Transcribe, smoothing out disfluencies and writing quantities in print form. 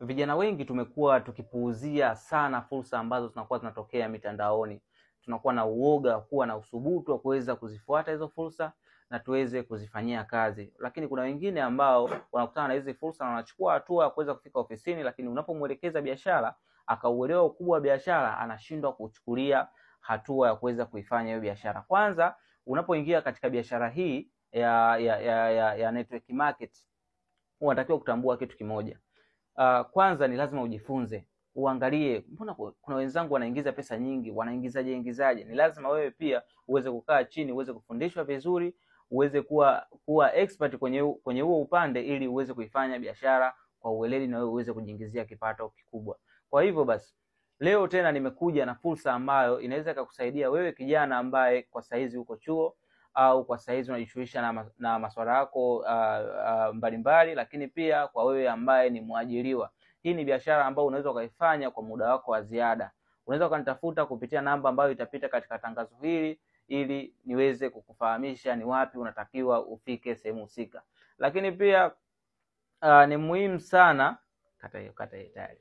Vijana wengi tumekuwa tukipuuzia sana fursa ambazo zinakuwa zinatokea mitandaoni. Tunakuwa na uoga kuwa na uthubutu wa kuweza kuzifuata hizo fursa na tuweze kuzifanyia kazi, lakini kuna wengine ambao wanakutana na hizi fursa na wanachukua hatua ya kuweza kufika ofisini, lakini unapomwelekeza biashara akauelewa ukubwa wa biashara, anashindwa kuchukulia hatua ya kuweza kuifanya hiyo biashara. Kwanza, unapoingia katika biashara hii ya network market, unatakiwa kutambua kitu kimoja. Kwanza ni lazima ujifunze, uangalie mbona kuna wenzangu wanaingiza pesa nyingi, wanaingizaje ingizaje? Ni lazima wewe pia uweze kukaa chini, uweze kufundishwa vizuri, uweze kuwa expert kwenye huo upande, ili uweze kuifanya biashara kwa uweledi na wewe uweze kujiingizia kipato kikubwa. Kwa hivyo basi, leo tena nimekuja na fursa ambayo inaweza ikakusaidia wewe kijana ambaye kwa saizi uko chuo au kwa saizi unajishughulisha na masuala yako mbalimbali, lakini pia kwa wewe ambaye ni mwajiriwa. Hii ni biashara ambayo unaweza ukaifanya kwa muda wako wa ziada. Unaweza ukanitafuta kupitia namba ambayo itapita katika tangazo hili ili niweze kukufahamisha ni wapi unatakiwa ufike sehemu husika. Lakini pia ni muhimu sana, kata hiyo tayari.